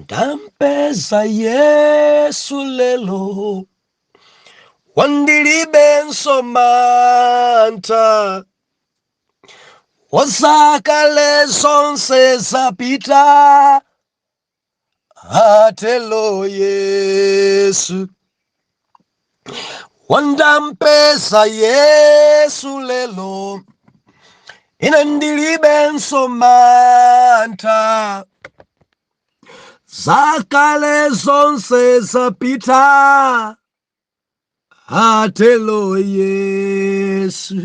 Ndampeza Yesu lelo, wandilibenso mantha, wazakale zonse zapita, atelo Yesu. Wandampeza Yesu lelo, ine ndilibenso mantha, zakale zonse zapita, atelo Yesu.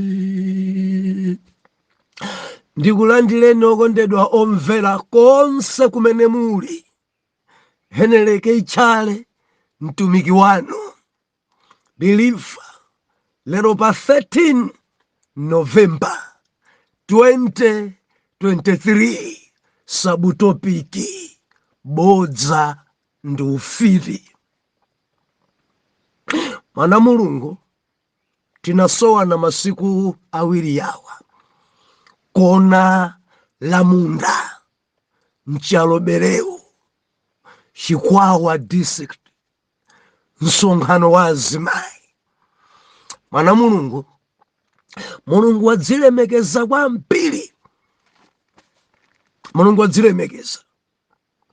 Ndikulandireni okondedwa omvera konse kumene muli. Heneleke Ichale, mtumiki wanu believer, lero pa 13 November 2023, subtopic bodza ndi ufiti. Mwana Mulungu, tinasowana masiku awiri yawa, kona la munda mchalo Bereu, Chikwawa district, msonkhano wa azimayi. Mwana Mulungu, Mulungu wadzilemekeza kwambiri, Mulungu wadzilemekeza.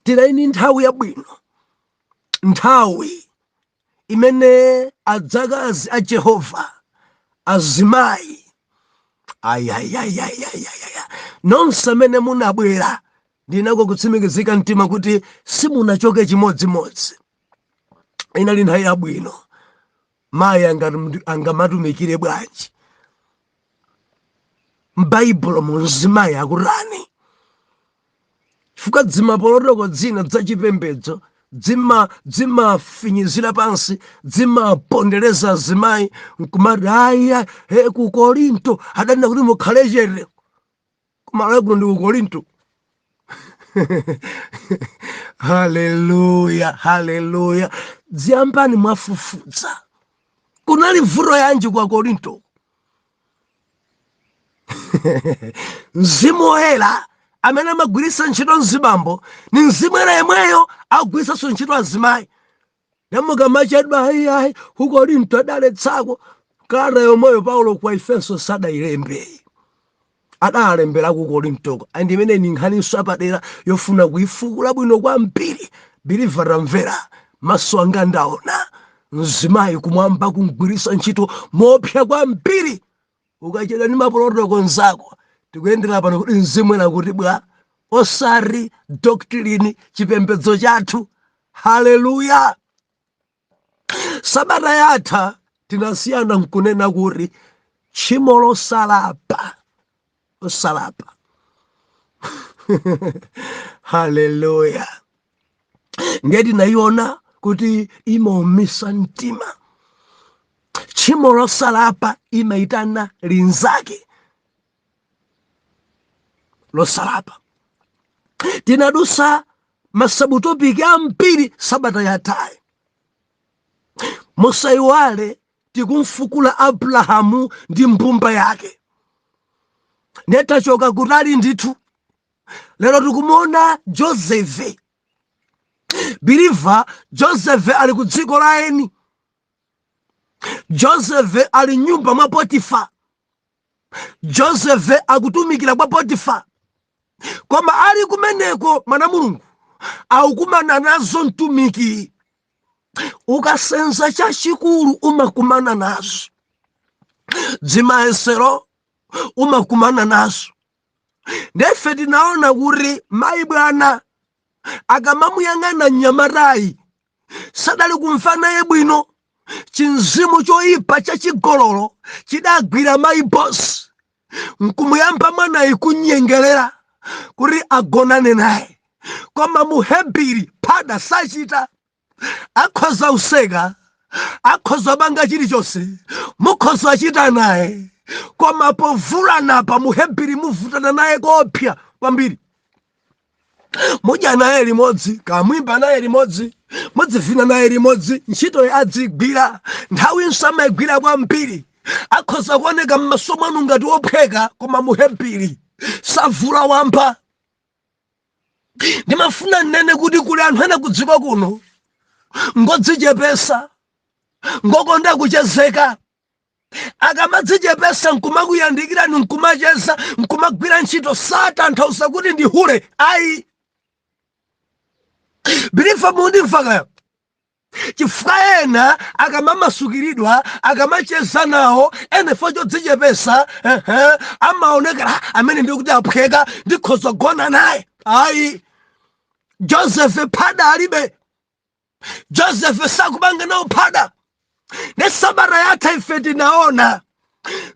Tinali nthawi yabwino, nthawi imene adzakazi a Jehova, azimayi, ayayayayayaya, nonse amene munabwera, ndinako kutsimikizika mtima kuti simunachoke chimodzimodzi. Inali nthawi yabwino. Mayi angamatumikire bwanji? M'Baibulo munzimayi akutani? Chifukwa dzimapolotoko dzina dzachipembedzo dzimafinyizira pansi, dzimapondereza azimayi, nkumati aya he, ku Korinto adanena kuti mukhale chete. Kumalawi kuno ndi ku Korinto? Haleluya, haleluya! Dziyambani mwafufudza, kunali vuto yanji kwa Korinto? Mzimu Woyera amene amagwiritsa ntchito mzibambo ni Mzimu Woyera yemweyo akugwiritsanso ntchito azimayi. Namukamachedwa, ayi, ku Korinto adaletsako. Kalata yomweyo Paulo kwa Efeso sadayilembe, adalembera ku Korintoko. And imene ni nkhaniso apadera yofuna kuifukula bwino kwambiri. Believer, tamvera, maso anga ndaona mzimayi kumwamba kumgwiritsa ntchito mopsa kwambiri. Ukachedwa ndi mapolotoko nzako, tikuyendera pano kuti Mzimu ena kuti bwa, osati doctrine, chipembedzo chathu. Haleluya! Sabata yatha tinasiyana nkunena kuti tchimo losalapa, osalapa. Haleluya! Ndiye tinayiona kuti imaumisa mtima. Tchimo losalapa imaitana linzake losalapa. Tinadusa masubtopic ambiri sabata yathayi. Musayiwale, tikumfukula Abrahamu ndi mbumba yake. Ndiye tachoka kutali ndithu. Lero tikumuona Josefe. Believer, Josefe ali ku dziko la eni. Josefe ali nyumba mwa Potifa. Josefe akutumikira kwa Potifa, koma ali kumeneko, mwana Mulungu, akukumana nazo. Mtumiki ukasenza chachikulu umakumana nazo dzimayesero, umakumana nazo. Ndefe tinaona kuti mayi bwana akamamuyang'ana mnyamatayi sadali kumva naye bwino. Chinzimu choyipa chachigololo chidagwira mayi bosi, nkumuyamba mwanayi kunyengerera kuti agonane naye. Koma Muhebiri phada sachita, akhoza useka, akhoza panga chilichonse, mukhoza achita naye, koma povulana pa Muhebiri muvutana naye kopya kwambiri. Mudya naye limodzi, kamwimba naye limodzi, mudzivina naye limodzi, ntchito adzigwira, nthawinso amayigwira kwambiri. Akhoza kuoneka m'maso mwanu ngati wophweka, koma Muhebiri savula wamba. Ndimafuna nnene kuti kuli anthu ena kudziko kuno ngodzichepesa, ngokonda kuchezeka. Akamadzichepesa nkumakuyandikirani, nkumacheza, nkumagwira ntchito, satanthauza kuti ndi hule ayi. Believer, mundimva kaya? Chifukwa ena akamamasukiridwa, akamacheza nawo ene fo chodzichepesa, amaonekera amene ndi kuti aphweka, ndikhoza kugona naye. Ayi, Joseph phada alibe. Joseph sakupanga nawo phada. Ne sabata yatha ife tinaona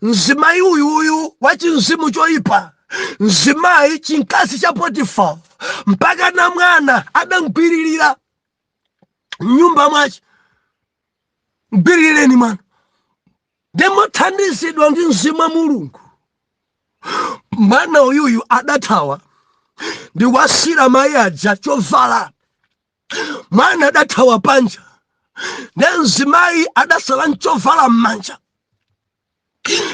mzimayi uyuyu wa chinzimu choyipa, mzimayi chinkazi cha Potifa, mpaka na mwana adamgwiririra mnyumba mwace. Mgwirireni mwana. Ndimothandizidwa ndi mzimu wa Mulungu, mwana uyuyu adathawa ndi kwasira mayi aja chovala. Mwana adathawa panja, ne mzimayi adasala nchovala m'manja.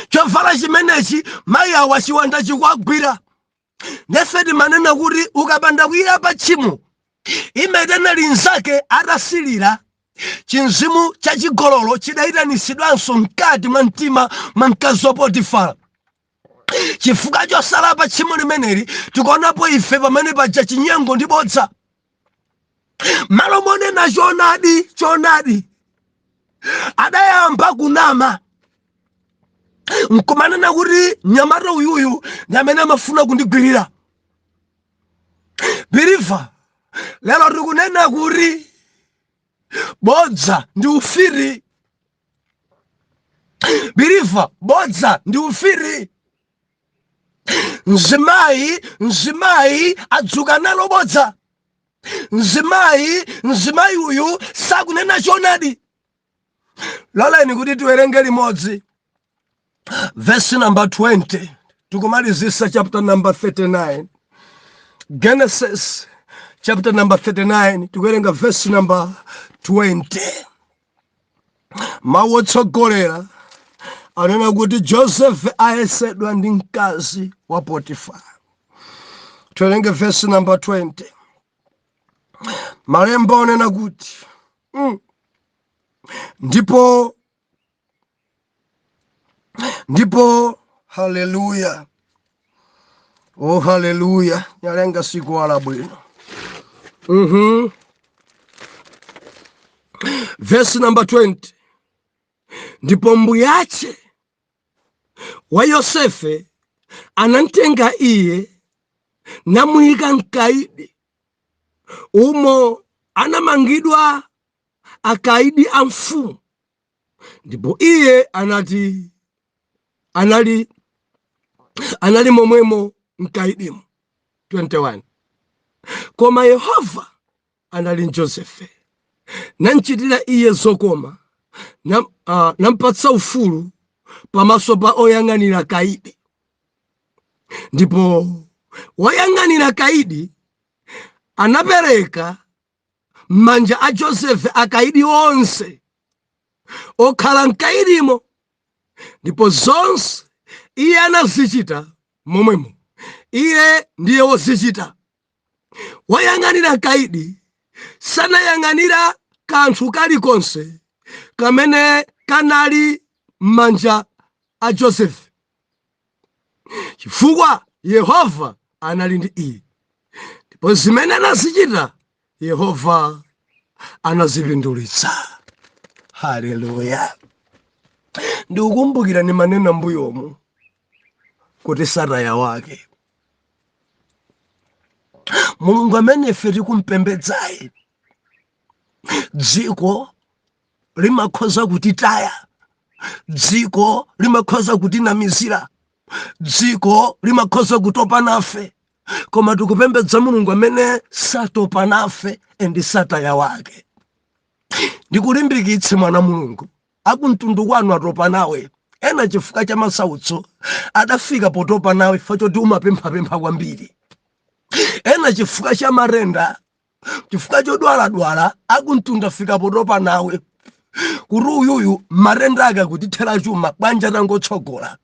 Chovala chimenechi mayi awa chiwanda chikwagwira. Nefe timanena kuti ukapanda kuyilapa tchimo, imetena linzake atasilira chinzimu chachigololo chidayitanisidwanso mkati mwa mtima mwa mkazi wa Potifara chifukwa chosalapa tchimo limeneli. Tikuonapo ife pamene paja chinyengo ndi bodza. Malo monena choonadi, choonadi, adayamba kunama nkumanena kuti mnyamata uyuyu ndi amene amafuna kundigwirira. Believer, lero tikunena kuti bodza ndi ufiri. Believer, bodza ndi ufiri. Mzimayi adzuka nalo bodza. Mzimayi uyu sakunena choonadi. Loleni kuti tiwerenge limodzi verse number 20, tikumalizisa chapter number 39. Genesis chapter number 39, tikuwerenga verse number 20. Mawu otsogolera anena kuti Joseph ayesedwa ndi mkazi wa Potifa. Tiwerenge verse number 20. Malemba onena kuti ndipo haleluya, oh haleluya, nyalenga sikuwala bwino. Verse number 20: Ndipo mbuyache wa Yosefe anamtenga iye namuyika mkaidi umo anamangidwa akaidi a mfumu, ndipo iye anati anali momwemo mkaidimo. 21 Koma Yehova anali ndi Josefe, namchitira iye zokoma, nampatsa ufulu pamaso pa oyang'anira kaidi. Ndipo woyang'anira kaidi anapereka m'manja a Josefe akaidi onse okhala mkaidimo, ndipo zonse iye anazichita momwemo iye ndiye wozichita. Woyang'anira kaidi sanayang'anira kanthu kalikonse kamene kanali m'manja a Josefe, chifukwa Yehova anali ndi iye, ndipo zimene anazichita Yehova anazipindulitsa. Haleluya! Ndikukumbukira ni manena mbuyomu kuti sataya wake Mulungu amene ife tikumpembedzayi, dziko limakhoza kutitaya, dziko limakhoza kutinamizira, dziko limakhoza kutopa nafe, koma tikupembedza Mulungu amene satopa nafe and sataya wake. Ndikulimbikitse mwana Mulungu, akumtundu kwanu atopa nawe. Ena chifukwa cha masautso adafika potopa nawe chifukwa choti umapemphapempha kwambiri. Ena chifukwa cha matenda, chifukwa chodwaladwala, akumtundu afika potopa nawe kuti uyuyu matenda ake akutithera chuma, bwanja tangotsogola.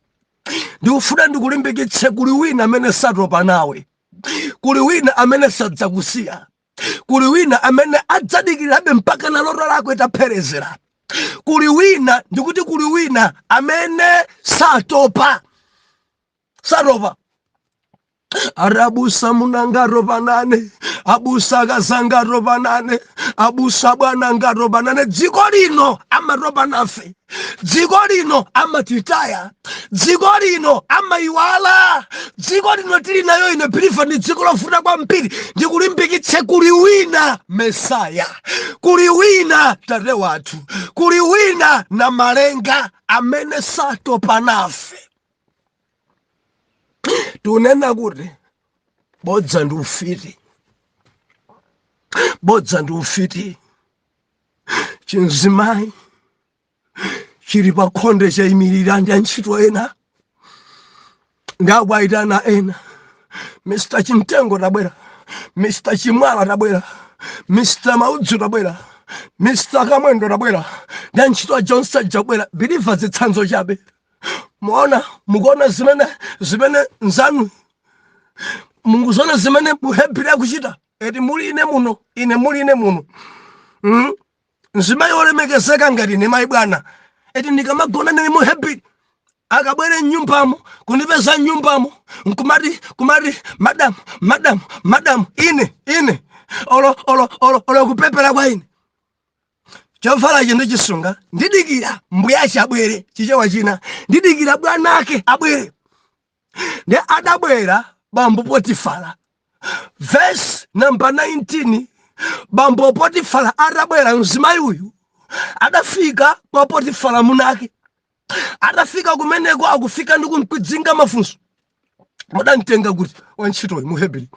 Ndikufuna ndikulimbikitse, kuli wina amene satopa nawe. Kuli wina amene sadzakusiya. Kuli wina amene adzadikirabe mpaka na loto lako itapherezera. Kuli wina, ndikuti kuli wina amene satopa, satopa. Ari abusa munanga atopa nane, abusa akazanga atopa nane, abusa bwana ngatopa nane. Dziko lino amatopa nafe, dziko lino amatitaya, dziko lino amayiwala, dziko lino tili nayo ine believer ndi dziko lovuta kwambiri. Ndikulimbikitse, kuli wina Mesaya, kuli wina tate wathu, kuli wina na malenga amene satopa nafe. Tunena kuti bodza ndi ufiti, bodza ndi ufiti. Chinzimayi chili pa khonde chayimirira ndi antchito ena, ndi akwayitana ena, Mr Chimtengo tabwera, Mr Chimwala tabwera, Mr Maudzu tabwera, Mr Kamwendo tabwera, ndi antchito a Johnson jabwera. Believer, zitsanzo chabe. Muona, mukuona zimene nzanu mukuzona, zimene muhebri akuchita eti? Muli ine muno, ine muli ine muno, Mzimayi olemekezeka ngati ine, mayi bwana eti, ndikamagona ndine muhebri, akabwere mnyumbamo kundipeza mnyumbamo nkumati kumati "Madam, madam, madam." Ine olo olo olo olo kupepera kwa ine, chovala ndichisunga, ndidikira mbuyache abwere. Chichewa china, ndidikira bwanake abwere. Ndi adabwera bambo Potifara. Verse number 19. Bambo Potifara atabwera, mzimayi uyu adafika kwa Potifara munake. Atafika kumeneko, akufika ndi kumkwidzinga mafunso: "Mudamtenga kuti wantchitoyi muhebri?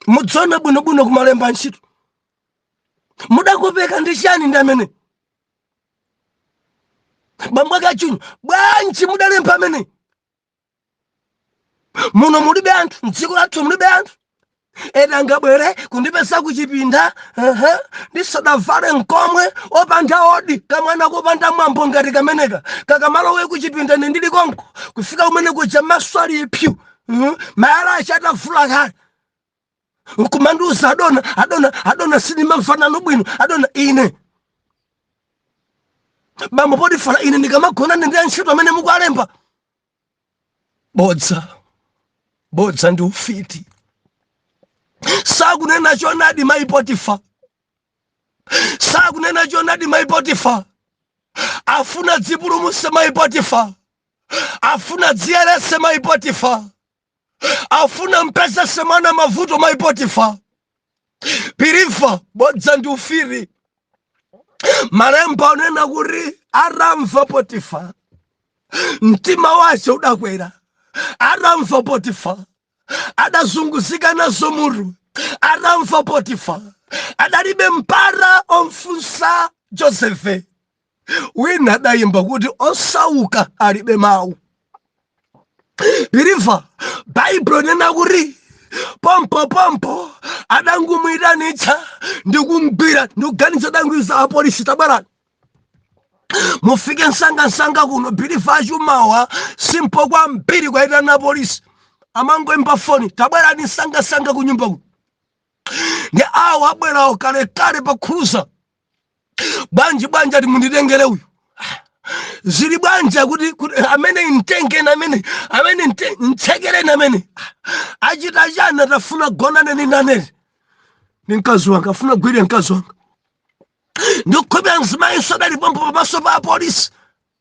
Mudzona bwinobwino kumalemba ntchito, mudakopeka ndi chani? Ndi amene bambo ake achunyu bwanji mudalemba amene? Muno mulibe anthu, mdziko lathu mulibe anthu ena angabwere kundipeza kuchipinda ndisadavale nkomwe, opanda odi, kamwana kopanda mwambo ngati kameneka kakamalowe kuchipinda ine ndili konko, kufika kumene kuja maso ali pyu, mayala achatavula kale, nkumandiuza, 'Adona, adona, adona, sindimamvanano bwino, adona.' Ine bambo Potifara, ine ndikamagona ndi antchito amene mukualemba?" Bodza, bodza ndi ufiti. Sakunena chonadi mayi Potifa, sakunena chonadi mayi Potifa. Afuna dzipulumuse mayi Potifa, afuna dziyerese mayi Potifa, afuna mpezese mwana mavuto mayi Potifa. Believer, bodza ndi ufiti. Malemba anena kuti atamva Potifa, mtima wace udakwera. Atamva Potifa, adazunguzika nazo mutu. Atamva Potifa, adalibe mpata omfunsa Josefe. Wina adayimba kuti osauka alibe mawu. Believer, Baibulo inena kuti pompo pompo adangumwitanitsa ndi kumgwira. Ndikuganiza adangwiza apolisi, "Tabwerani, mufike msangamsanga kuno." Believer, achumawa simple kwambiri kwayitana apolisi, amangoimba foni, "Tabwerani msangamsanga kunyumba kuno." Ndi awo abwerawo kalekale pakhulusa. "Bwanji, bwanji?" Ati, "Munditengere uyu." "Zili bwanji?" Kuti amene mtengeni, amene mtsekereni, amene achita chani? "Atafuna gonane ni nanene, ni mkazi wanga, afuna gwire mkazi wanga." Ndikukhulupirira mzimayinso adali pompo pamaso pa apolisi,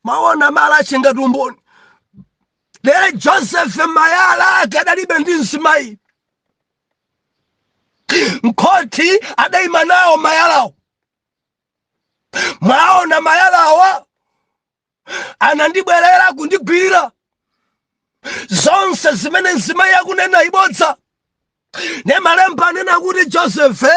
maona mala achingati umboni. Lero Joseph mayala ake adalibe ndi mzimayi. Mkhoti adayima nawo mayalawo. "Mwaona mayalawa anandibwerera kundigwirira. Zonse zimene mzimayi akunena ibodza." Ne malemba anena kuti Josefe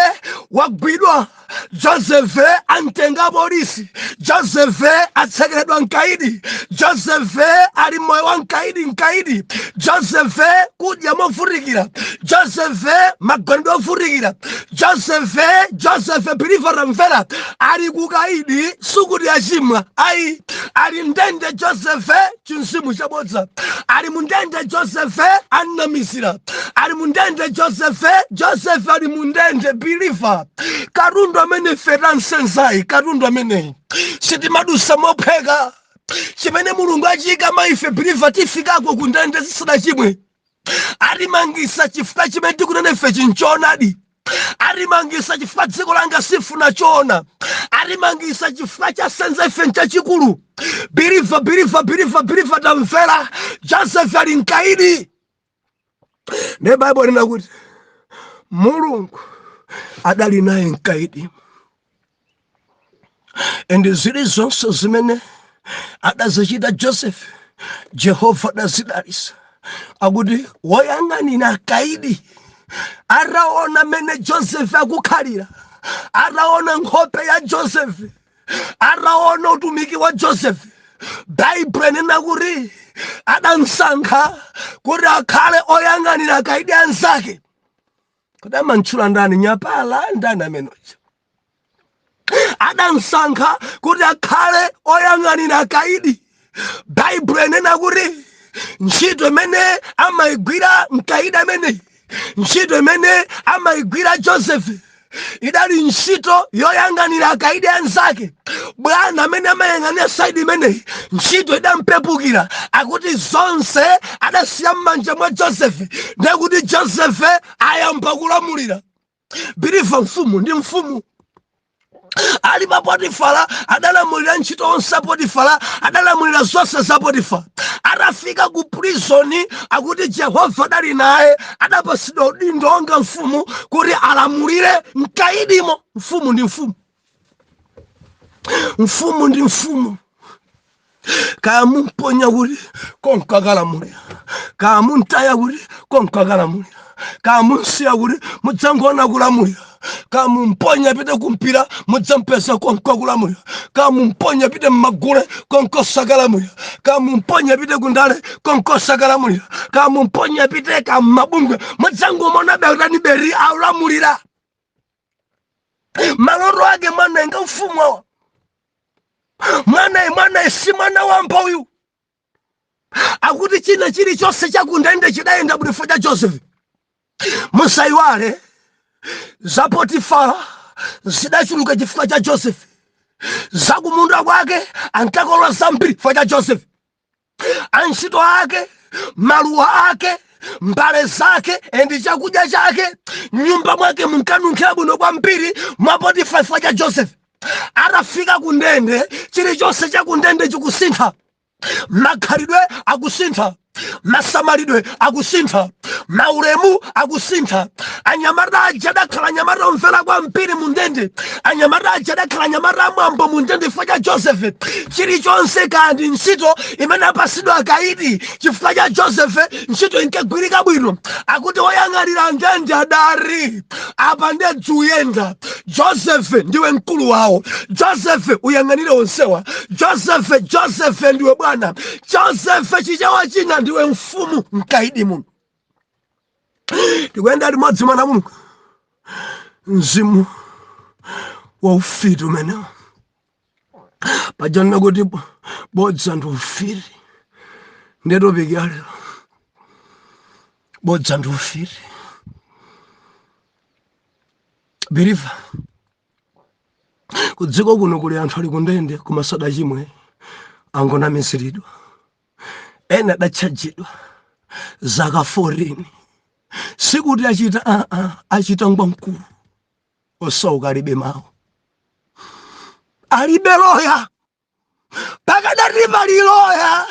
wagwidwa. Josefe amtenga polisi, Josefe atsekeredwa mkaidi, Josefe ali moyo wa mkaidi mkaidi, Josefe kudya movutikira, Josefe magonedwe ovutikira, Josefe, Josefe believer tamvera, ali kukaidi, sikuti achimwa ayi, ali ndende Josefe, chinzimu chabodza, ali mundende Josefe, annamizira, ali mundende Josefe, Josefe ali mundende believer. Katundu amene ife tansenzayi, katundu ameneyi sitimadusa mopheka. Chimene Mulungu achiyika mwa ife believer, tifikako kundende zisadachimwe. Atimangisa chifukwa chimene tikunena ife chinchoonadi. Atimangisa chifukwa dziko langa sifuna choona. Atimangisa chifukwa chasenza ife nchachikulu. Believer, believer, believer, believer tamvera, Joseph ali mkaidi. Ne Bible lina kuti Mulungu adali naye mkaidi, and zili zonse zimene adazichita Joseph, Jehova adazidalisa. Akuti woyang'anira kaidi ataona mene Joseph akukhalira, ataona nkhope ya Joseph, ataona utumiki wa Joseph, Baibulo inena kuti adamsankha kuti akhale oyang'anira kaidi anzake. Kuti amantchula ndani? Nyapala ndani amenoja? Adamsankha kuti akhale oyang'anira kaidi. Baibulo inena kuti ntchito imene amayigwira mkaidi ameneyi, ntchito imene amayigwira Joseph, idali ntchito yoyang'anira akaidi anzake. Bwana amene amayang'anira side imeneyi, ntchito idampepukira. Akuti zonse adasiya m'manja mwa Joseph, ndekuti Joseph ayamba kulamulira. Believer, mfumu ndi mfumu. Ali pa Potifara adalamulira ntchito onse a Potifara, adalamulira zonse za Potifara. Atafika ku prison, akuti Jehova adali naye, adapasidwa udindo wonga mfumu kuti alamulire mkaidimo. Mfumu ndi mfumu, mfumu ndi mfumu. Kaya mumponya kuti konkakalamulira, kaya muntaya kuti konkakalamulira, kaya munsiya kuti mudzangoona kulamulira, kaya mumponya pite kumpira mudzampeza konkakulamulira, kaya mumponya pite mmagule konkosakalamulira, kaya mumponya pite kundale konkosakalamulira, kaya mumponya pite kammabungwe mudzangomona bekutani beri aulamulira. Maloto ake mwana inga ufumu awa mwanayi, mwanayi si mwana wamba uyu. Akuti china chilichonse chakundende chidayenda bwino cha Joseph. Musayiwale za Potifara zidachuluka chifukwa cha Joseph. Zakumunda kwake ankakolola zambiri chifukwa cha Joseph. Antchito ake, maluwa ake, mbale zake and chakudya chake, nyumba mwake munkanunkhira bwino kwambiri mwa Potifa chifukwa cha Joseph. Atafika kundende, chilichonse chakundende chikusintha, makhalidwe akusintha, masamalidwe akusintha, maulemu akusintha. Anyamata aja adakhala anyamata omvera kwambiri mundende. Anyamata aja adakhala anyamata amwambo mundende chifukwa cha Joseph. Chilichonse kandi ntchito imene apasidwa akaidi, chifukwa cha Joseph ntchito inkagwirika bwino. Akuti woyang'anira ndende adari apa ndedzuyenda, Joseph ndiwe mkulu wawo, Joseph uyang'anire onsewa, Joseph, Joseph ndiwe bwana, Joseph chichewa china ndiwe mfumu mkaidi muno. Tikuyenda limodzi mwana Mulungu. Mzimu wa ufiti umenewo pajanena kuti bodza ndi ufiti. Ndiye topic ya lero, bodza ndi ufiti. Believer, kudziko kuno kuli anthu ali kundende koma sadachimwe, angonamiziridwa. Ena adatchajidwa zaka 14, sikuti achita achita ngwamkulu osauka, alibe mawu, alibe loya. Pakadali Pakadati pali loya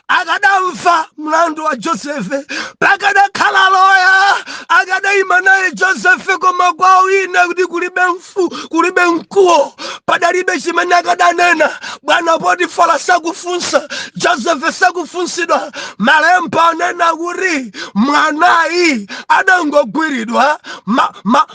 akadamva mlandu wa Josefe, pakadakhala loya akadayima naye Josefe, koma kwa wina kuti kulibe mfu, kulibe mkuwo, padalibe chimene akadanena. Bwana Potifara sakufunsa, Josefe sakufunsidwa. Malemba anena kuti mwanayi adangogwiridwa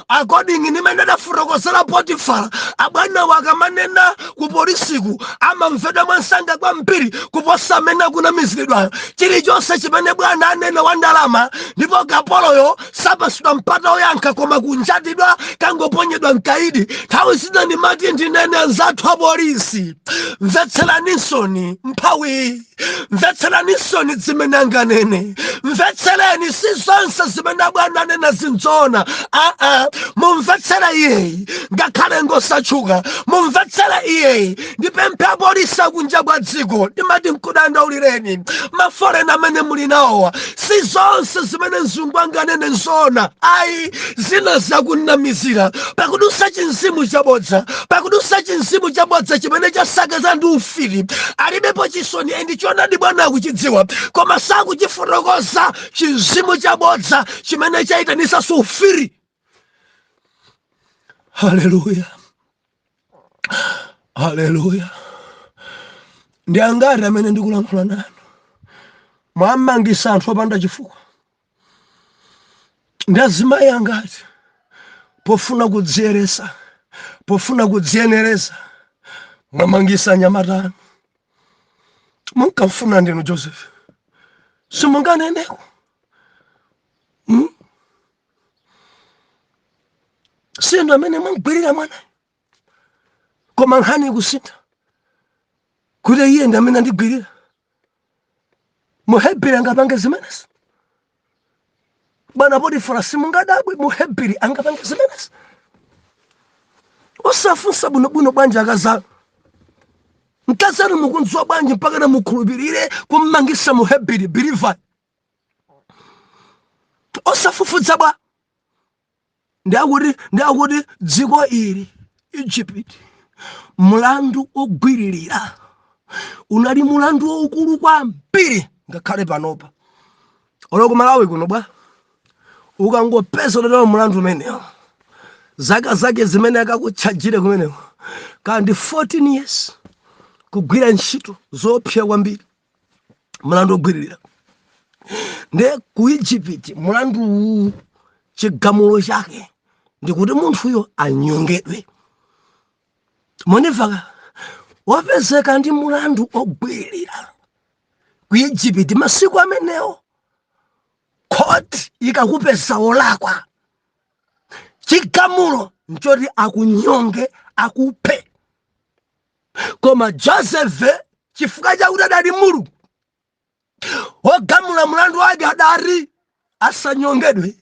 according ni mene adafotokozera Potifara. Abwana wakamanena ku polisiku amamvedwa mwansanga kwambiri kuposa amene akunamiziridwayo. Chilichonse chimene bwana anena wa ndalama, ndipo kapoloyo sapasidwa mpata oyankha, koma kunjatidwa, kangoponyedwa mkaidi. Nthawi zina ndimati ndinene, anzathu apolisi, mvetseraninsoni mphawi, mvetseraninsoni zimene anganene, mvetsereni. Si zonse zimene abwana anena zinzona. Aa, mumvetsere iyeyi, ngakhale ngosatchuka, mumvetsere iyeyi. Ndipemphe apolisi akunja kwa dziko, ndimati nkudandaulireni ma foreigner amene muli nawowa, si zonse zimene mzungu anganene nzona ayi. Zina zakunamizira, pakudusa chinzimu chabodza, pakudusa chinzimu chabodza chimene chasakaza ndi ufiti. Alibepo chisoni and chonadi bwana akuchidziwa, koma sakuchifotokoza. Chinzimu chabodza chimene chayitanisa ufiti. Haleluya, haleluya! Ndi angati amene ndikulankhula nanu mwamangisa anthu opanda chifukwa? Ndi azimayi angati pofuna kudziyeresa, pofuna kudziyenereza, mwamangisa anyamata anu? Munkamfuna ndinu Joseph, simunganeneko, Sinu amene mwamgwirira mwanayo, koma nkhani ikusintha kuti iye ndi amene andigwirira. Muhebiri angapange zimenezi? Bwana Potifara, simungadabwe Muhebiri angapange zimenezi? Osafunsa bwinobwino bwanji akazanu? Mkazanu mukundziwa bwanji mpaka namukhulupirire kummangisa Muhebiri believer? Osafufudza bwa? Ndiakuti dziko ili, Egypt, mlandu ogwiririra unali mulandu waukulu kwambiri. Ngakhale panopa, olo ku Malawi kuno bwa, ukangopeza utatola mulandu umenewo, zaka zake zimene akakutchajire kumeneko kandi 14 years kugwira ntchito zoopsa kwambiri, mlandu ogwiririra. Nde ku Egypt mulandu uwu chigamulo chake ndikuti munthuyo anyongedwe. Monivaka wapezeka ndi mulandu ogwiririra ku Egypt masiku amenewo, khoti ikakupeza wolakwa, chigamulo nchoti akunyonge, akuphe. Koma Joseph, chifukwa chakuti adali Mulungu wogamula mulandu wake, adati asanyongedwe,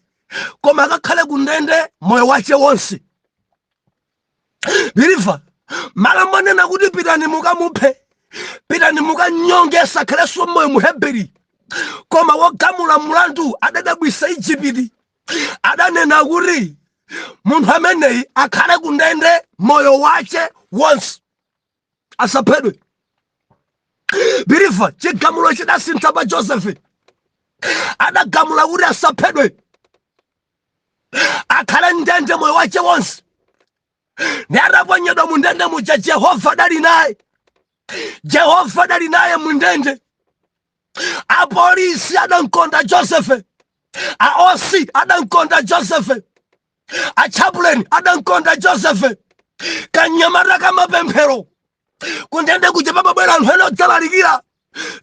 koma akakhale kundende moyo wace wonse. Believer, malo monena kuti pitani mukamuphe, pitani mukanyonge, asakhalenso moyo Muheberi, koma wogamula mulandu adadabwisa Ijipiti, adanena kuti munthu ameneyi akhale kundende moyo wace wonse, asaphedwe. Believer, chigamulo chidasintha pa Joseph. Adagamula kuti asaphedwe, akhale ndende moyo wace wonse. Ndi ataponyedwa mu ndende muja, Jehova adali naye. Jehova adali naye mu ndende. Apolisi adamkonda Josefe, a OC adamkonda Josefe, a chaplain adamkonda Josefe. Kanyamata kamapemphero kundende kuja, pamabwera anthu ena odzalalikira,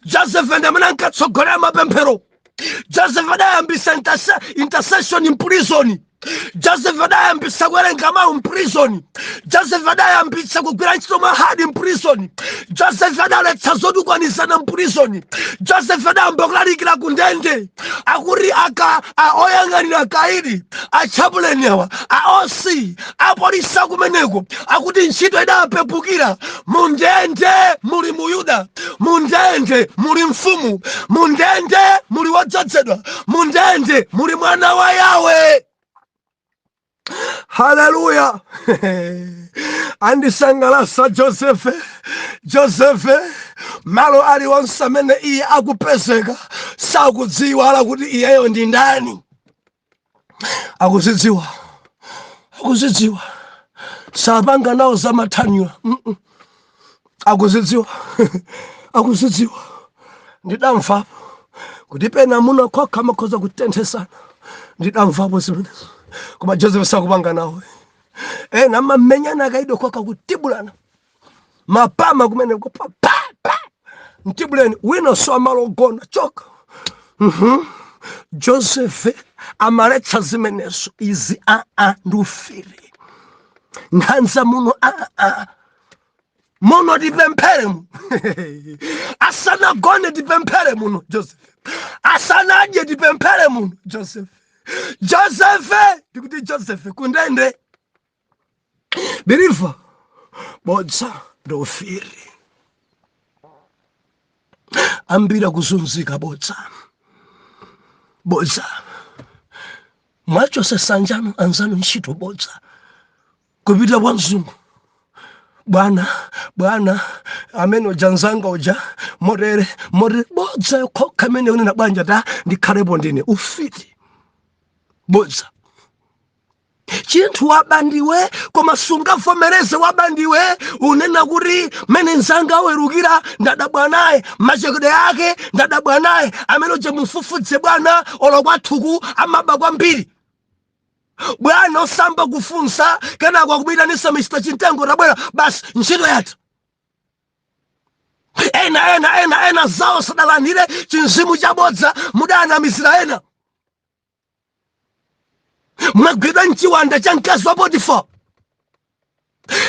Joseph ndi amene ankatsogolera mapemphero. Joseph adayambisa intercession in prison. Joseph adayambisa kuwerenga mawu mprison. Joseph adayambitsa kugwira ntchito mwa hard mprison. Joseph adaletsa zotukwanizana mprison. Joseph adayamba kulalikira ku ndende. Akuti aka oyang'anira kaidi, a chaplain awa, a OC, apolisi akumeneko, akuti ntchito idapepukira. Mundende muli Muyuda, mundende muli mfumu, mundende muli wodzozedwa, mundende muli mwana wa Yawe. Haleluya! Andisangalasa Josefe. Josefe Malo aliwonse amene iye akupezeka, sakudziwa ala kuti iyeyo ndi ndani. Akuzidziwa, akuzidziwa, sapanga nawo zamathanyula. Akuzidziwa, akuzidziwa. Ndidamvapo kuti pena munakhokha makhoza kutenthesana, ndidamvapo zimenezo, koma Joseph sakupanga nawo. Ena amamenyana akaido kokha, kutibulana mapama kumene pa pa pa, mtibuleni wina, so amalo ogona choka. Joseph amaletsa zimenezo. Izi aa, ndi ufiti, nkhanza muno aa. Muno tipemphere muno, asanagone tipemphere muno Joseph, asanadye tipemphere muno Joseph. Joseph, ndikuti Joseph kundende believer, bodza ndi ufiti. Ambiri akuzunzika bodza, bodza. Mwachosesa anzanu, anzanu ntchito, bodza. Kupita kwa mzungu, "Bwana, bwana, amene uja nzanga uja motere motere," bodza yokhokha amene unena bwanja ta ndikhalepo ndine, ufiti, bodza. Chinthu wabandiwe, koma sungavomereze wabandiwe. Unena kuti, "Mene nzanga awerukira, ndadabwa naye, machekedwe ake ndadabwa naye. Amene uja mufufudze bwana, olo kwathuku amaba kwambiri bwana." Osamba kufunsa, kenako akumitanisa, "Mr Chintengo, tabwera." Basi, ntchito yatha. Ena ena ena ena zawo sadalandire, chinzimu chabodza mudanamizira. Ena mwagwidwa mchiwanda cha mkazi wa Potifa.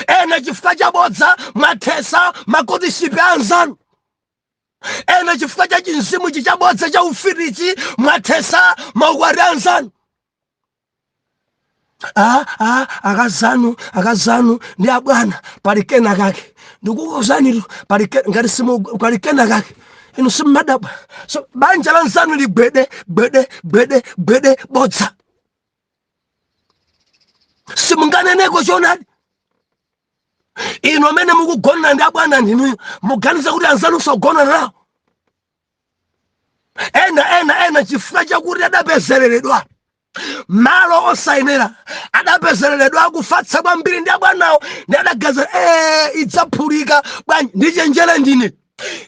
Ena chifukwa chabodza mwathesa ma courtship anzanu. Ena chifukwa cha chinzimu ichi chabodza cha ufitichi mwathesa maukwati anzanu. Ah, ah, akazanu, akazanu ndi abwana pali kena kake. Ndikukuuzanitu, pali ngati simu pali kena kake, inu simmadabwa. So banja la nzanu ligwede gwede gwede gwede, bodza. Simunganeneko choonadi. Inu amene mukugonana ndi abwana ndinuyo, muganiza kuti anzanu sakugonana nawo? Ena ena ena chifukwa chakuti adapezereredwa malo osayenera, adapezereredwa akufatsa kwambiri ndi abwanawo, ndi adagaza idzaphulika bwanji, ndichenjere ndine.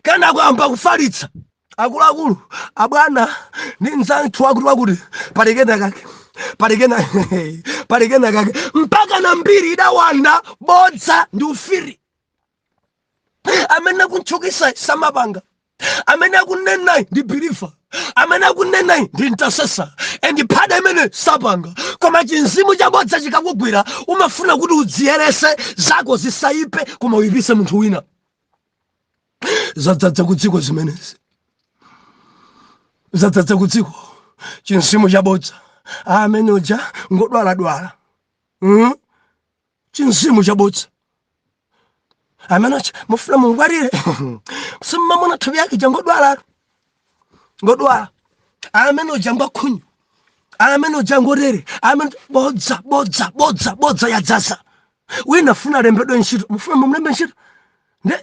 Kenako amba kufalitsa, "Akuluakulu, abwana ndi mzanthu wakuti wakuti pali kena kake, pali kena, pali kena kake," mpaka na mbiri idawanda. Bodza ndi ufiti. Amene akuntchukisa samapanga, amene akunenayi ndi believer, amene akunenayi ndi intercessor and phada imene sapanga. Koma chinzimu chabodza chikakugwira, umafuna kuti udziyerese, zako zisaipe, koma uyipise munthu wina. Zadzadza ku dziko zimenezi, zadzadza ku dziko chinzimu chabodza. Amene uja ngodwaladwala, Chinzimu chabodza. Amene uja mufuna mungwalire, simmamuna thupi yake jangodwala, ngodwala. Amene uja ngwakhunyu, amene uja ngotere, amene bodza, bodza, bodza, bodza yadzaza. Wina funa alembedwe ntchito, mufuna mumulembe ntchito,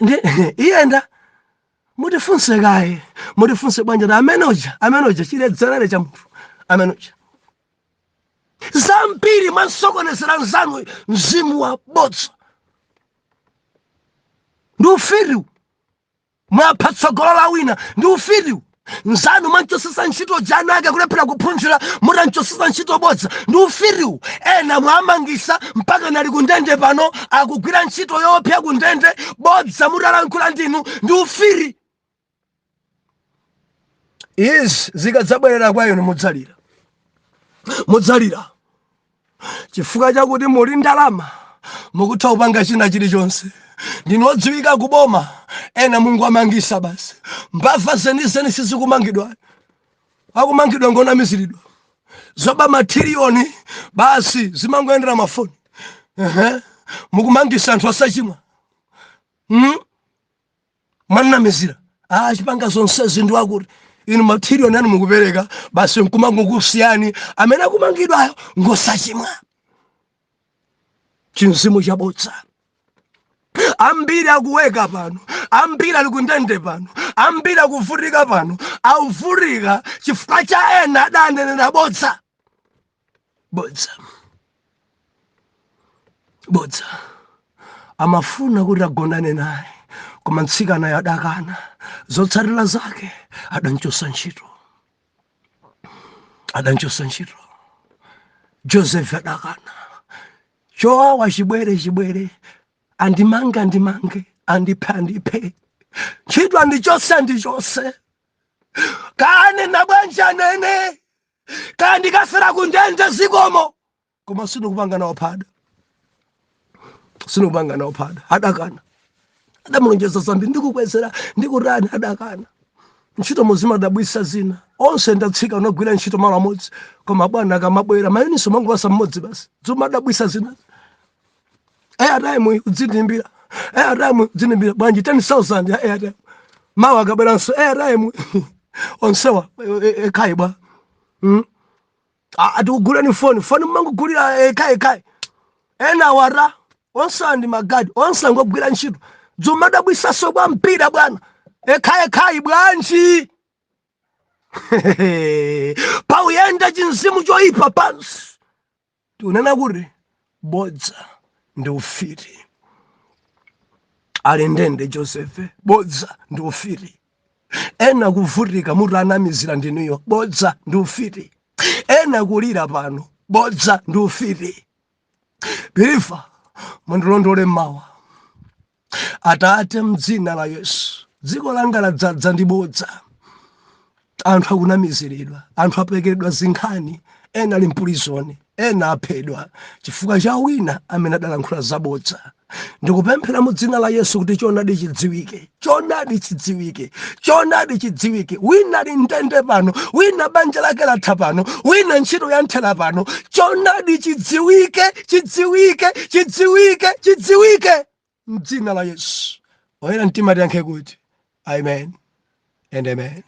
ndi iyenda, "Mutifunse kaye, mutifunse bwanja." Amene uja, amene uja chiledzerere cha munthu, amene uja zambiri mwansokonezera nzanu. Mzimu wa bodza ndi ufiti. Mwapha tsogolo la wina ndi ufiti. Nzanu mwanchosesa ntchito, jana ake kulephera kuphunzira, mutanchosesa ntchito, bodza ndi ufiti. Ena mwamangisa mpaka nali kundende pano, akugwira ntchito yopya kundende, bodza mutalankhula ndinu ndi ufiti. Izi zikadzabwerera kwa inu, mudzalira, mudzalira, chifukwa chakuti muli ndalama, mukutha kupanga china chilichonse, ndinu odziwika kuboma. Ena Mungu amangisa basi. Mbava zenizeni sizikumangidwa, akumangidwa ngonamiziridwa. Zoba matiriyoni basi zimangoyendera mafoni. Ehe. Mukumangisa anthu asachimwa, Mwanamizira, ah, chipanga zonsezi ndi akuti inu matiriyoni anu mukupereka basi, nkumangokusiyani. Amene akumangidwayo ngosachimwa. Chinzimu chabodza. Ambiri akuweka pano, Ambiri ali kundende pano, ambiri akuvutika pano, akuvutika chifukwa cha ena adanenera bodza. Bodza, bodza. Amafuna kuti agonane naye, koma mtsikanayo adakana. Zotsatira zake adanchosa ntchito, adanchosa ntchito. Joseph adakana. Chowawa chibwere, chibwere, andimange, andimange, andiphe, andiphe, ntchito andichose, andichose, kanena bwanji anene, kandikafera kundende, zikomo, koma sindikupanga nawo phada, sindikupanga nawo phada. Adakana. Adamulonjeza zambiri, ndikukwezera, ndikutani, adakana. Ntchito muzimadabwisa zina, onse ndatsika unagwira ntchito malo amodzi, koma bwana akamabwera mayuniso mangopasa mmodzi basi. Zimadabwisa zina. Airtime udzindimbira, airtime udzindimbira bwanji? 10,000 ya airtime. Mawa akabweranso airtime, onsewa ekhayi bwa. Atikugulani foni, foni mmangogulira ekhayi ekhayi. Ena wara onse andi magadi, onse angogwira ntchito. Zimadabwisaso kwa mpira bwana, ekhayi ekhayi bwanji? Pauyenda chinzimu choyipa pansi. Tikunena kuti bodza ndi ufiti. Ali ndende Josefe, bodza ndi ufiti. Ena kuvutika mutu anamizira ndinuyo, bodza ndi ufiti. Ena kulira pano, bodza ndi ufiti. Believer, mundilondole mmawa. Atate, mdzina la Yesu, dziko langa ladzaza ndi bodza. Anthu akunamiziridwa, anthu aperekedwa zinkhani, ena ali mpulizoni, ena aphedwa chifukwa cha wina amene adalankhula zabodza. Ndikupemphera mu dzina la Yesu kuti choonadi chidziwike, choonadi chidziwike, choonadi chidziwike. Wina ali ndende pano, wina banja lake latha pano, wina ntchito yanthera pano. Choonadi chidziwike, chidziwike, chidziwike, chidziwike mdzina la Yesu. Oyera mtima tiyankhe kuti amen and amen.